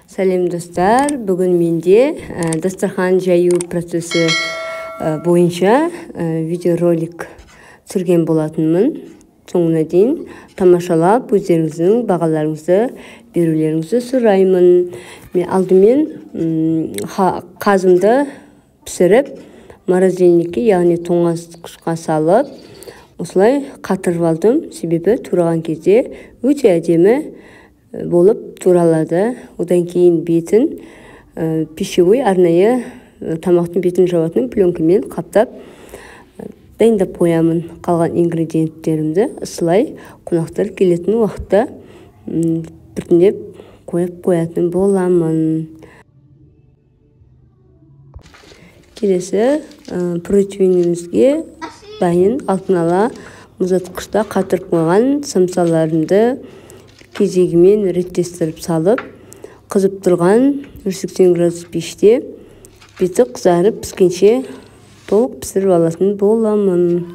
Сәлем, достар! Бүгін менде дастархан жаю процесі бойынша видеоролик түсірген болатынмын. Соңына дейін тамашалап, өздеріңіздің бағаларыңызды берулеріңізді сұраймын. Мен алдымен қазымды пісіріп, морозильникке, яғни тоңазытқышқа салып, осылай қатырып алдым. Себебі тураған кезде өте әдемі болып туралады. Одан кейін бетін пищевой, арнайы тамақтың бетін жабатын пленкамен қаптап дайындап қоямын. Қалған ингредиенттерімді осылай қонақтар келетін уақытта біртіндеп қойып қоятын боламын. Келесі противенімізге дайын алдын ала мұздатқышта қатырып қойған самсаларымды кезегімен реттестіріп салып, қызып тұрған 180 градус пеште беті қызарып піскенше толық пісіріп алатын боламын.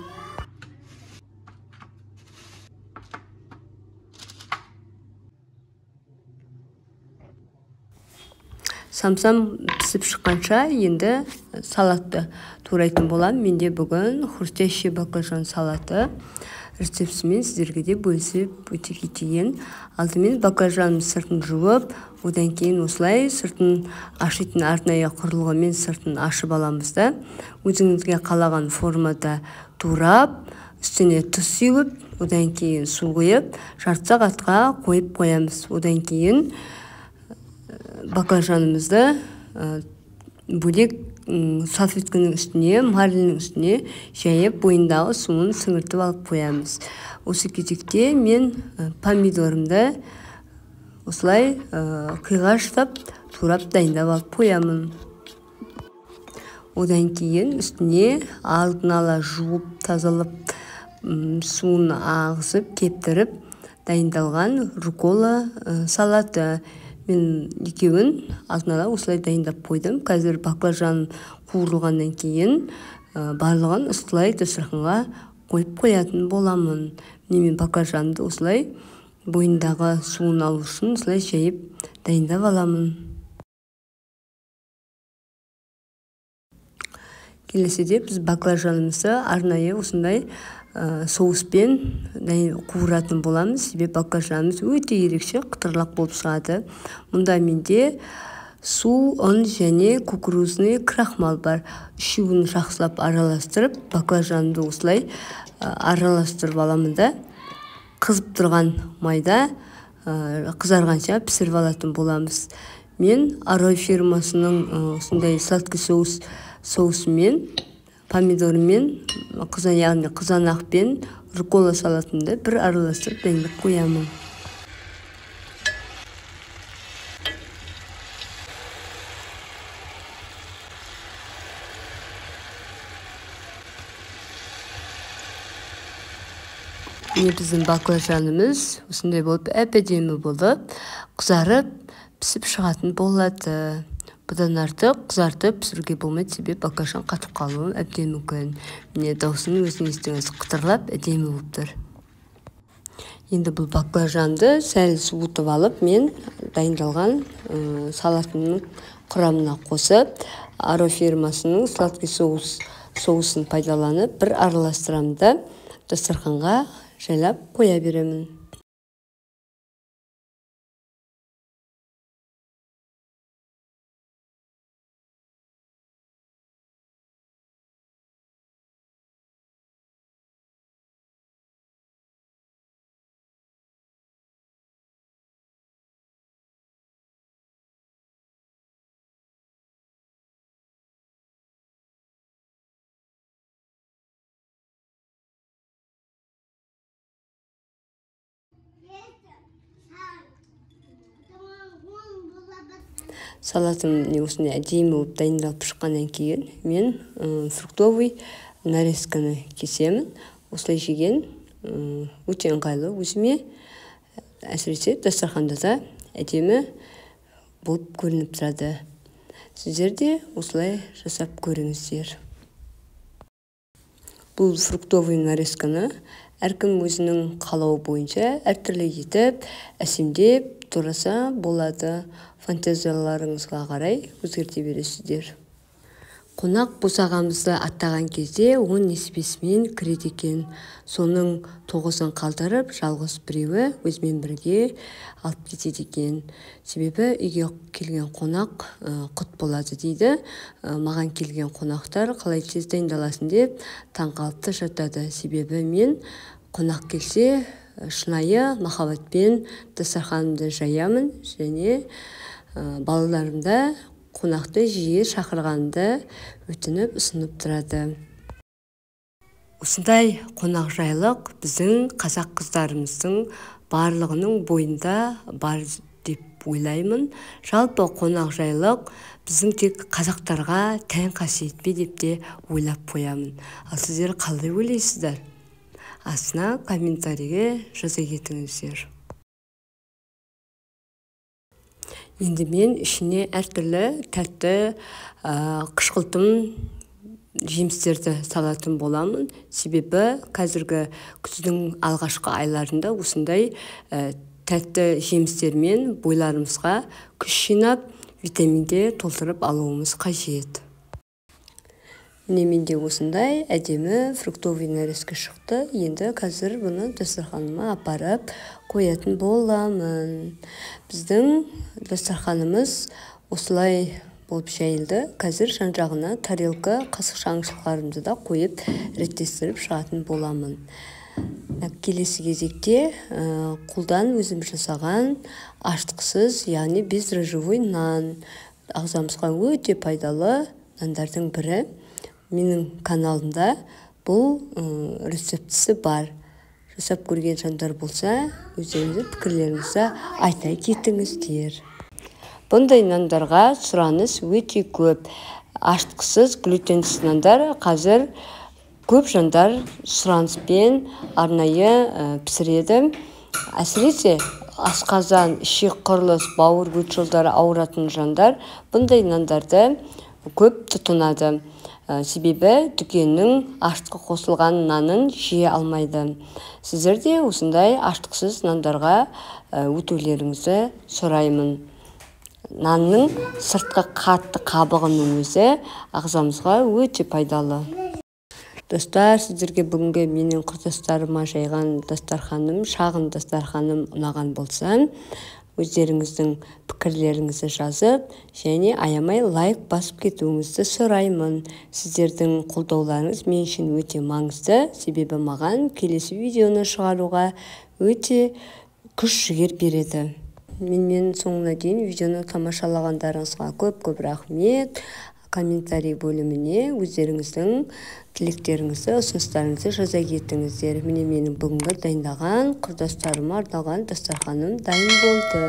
Самсам пісіп шыққанша енді салатты турайтын боламын. Менде бүгін хрустящий баклажан салаты рецептімен сіздерге де бөлісіп өте кетейін. Алдымен баклажанның сыртын жуып, одан кейін осылай сыртын ашитын арнайы құрылғымен сыртын ашып аламыз да, өзіңізге қалаған формада турап, үстіне тұз сеуіп, одан кейін су құйып, жарты сағатқа қойып қоямыз. Одан кейін баклажанымызды бөлек салфетканың үстіне, марлінің үстіне жайып, бойындағы суын сіңіртіп алып қоямыз. Осы кезекте мен помидорымды осылай қиғаштап, турап дайындап алып қоямын. Одан кейін үстіне алдын ала жуып, тазалап, суын ағызып, кептіріп дайындалған руккола салаты. Мен екеуін алдын ала осылай дайындап қойдым. Қазір баклажан қуырылғаннан кейін барлығын осылай дастарханға қойып қоятын боламын. Міне, мен баклажанды осылай бойындағы суын алу үшін осылай жайып дайындап аламын. Келесіде біз баклажанымызды арнайы осындай соуспен қуыратын боламыз. Себебі баклажанымыз өте ерекше қытырлақ болып шығады. Мұнда менде су, ұн және кукурузный крахмал бар. Үшеуін жақсылап араластырып, баклажанды осылай араластырып аламын да, қызып тұрған майда қызарғанша пісіріп алатын боламыз. Мен Арой фирмасының осындай сладкий соус соусымен, помидормен, яғни қызанақпен руккола салатымды бір араластырып дайындап қоямын. Міне, біздің баклажанымыз осындай болып әп-әдемі болып қызарып пісіп шығатын болады. Бұдан артық қызартып пісіруге болмайды, себебі баклажан қатып қалуы әбден мүмкін. Міне, дауысын өзіңіз естіңіз, қытырлап әдемі болып тұр. Енді бұл баклажанды сәл суытып алып, мен дайындалған салатымның құрамына қосып, Аро фирмасының сладкий соус соусын пайдаланып, бір араластырамын да, дастарханға жайлап қоя беремін. Салатым міне осындай әдемі болып дайындалып шыққаннан кейін мен фруктовый нарезканы кесемін. Осылай жеген өте ыңғайлы өзіме, әсіресе дастарханда да әдемі болып көрініп тұрады. Сіздер де осылай жасап көріңіздер. Бұл фруктовый нарезканы әркім өзінің қалауы бойынша әртүрлі етіп, әсемдеп, тураса болады. Фантазияларыңызға қарай өзгерте бересіздер. Қонақ босағамызды аттаған кезде 10 несібесімен кіреді екен. Соның 9-ын қалдырып, жалғыз біреуі өзімен бірге алып кетеді екен. Себебі үйге келген қонақ құт болады дейді. Маған келген қонақтар қалай тез дайындаласың деп таңқалып та жатады. Себебі мен қонақ келсе шынайы махаббатпен дастарханымды жаямын және балаларымда қонақты жиі шақырғанды өтініп ұсынып тұрады. Осындай қонақжайлық біздің қазақ қыздарымыздың барлығының бойында бар деп ойлаймын. Жалпы қонақжайлық біздің тек қазақтарға тән қасиет пе деп те ойлап қоямын. Ал сіздер қалай ойлайсыздар? Астына комментарийге жаза кетіңіздер. Енді мен ішіне әртүрлі тәтті қышқылтым жемістерді салатын боламын. Себебі қазіргі күздің алғашқы айларында осындай тәтті жемістермен бойларымызға күш жинап, витаминге толтырып алуымыз қажет. Міне менде осындай әдемі фруктовый нарезка шықты. Енді қазір бұны дастарханыма апарып қоятын боламын. Біздің дастарханымыз осылай болып жайылды. Қазір жан-жағына тарелка, қасық шанышқыларымды да қойып реттестіріп шығатын боламын. Келесі кезекте қолдан өзім жасаған ашытқысыз, яғни бездрожжевой нан. Ағзамызға өте пайдалы нандардың бірі. Менің каналымда бұл рецептісі бар. Жасап көрген жандар болса, өздеріңіздің пікірлеріңізді айта кетіңіздер. Бұндай нандарға сұраныс өте көп. Ашытқысыз, глютенсіз нандар қазір көп жандар сұраныспен арнайы пісіреді. Әсіресе асқазан, ішек құрылыс, бауыр, өт жолдары ауыратын жандар бұндай нандарды көп тұтынады. Себебі дүкеннің ашытқы қосылған нанын жей алмайды. Сіздер де осындай ашытқысыз нандарға өтулеріңізді сұраймын. Нанның сыртқы қатты қабығының өзі ағзамызға өте пайдалы. Достар, сіздерге бүгінгі менің құрдастарыма жайған дастарханым, шағын дастарханым ұнаған болса, өздеріңіздің пікірлеріңізді жазып, және аямай лайк басып кетуіңізді сұраймын. Сіздердің қолдауларыңыз мен үшін өте маңызды, себебі маған келесі видеоны шығаруға өте күш жігер береді. Менімен соңына дейін видеоны тамашалағандарыңызға көп-көп рахмет. Комментарий бөліміне өздеріңіздің тілектеріңізді, ұсыныстарыңызды жаза кетіңіздер. Міне менің бүгінгі дайындаған құрдастарыма арналған дастарханым дайын болды.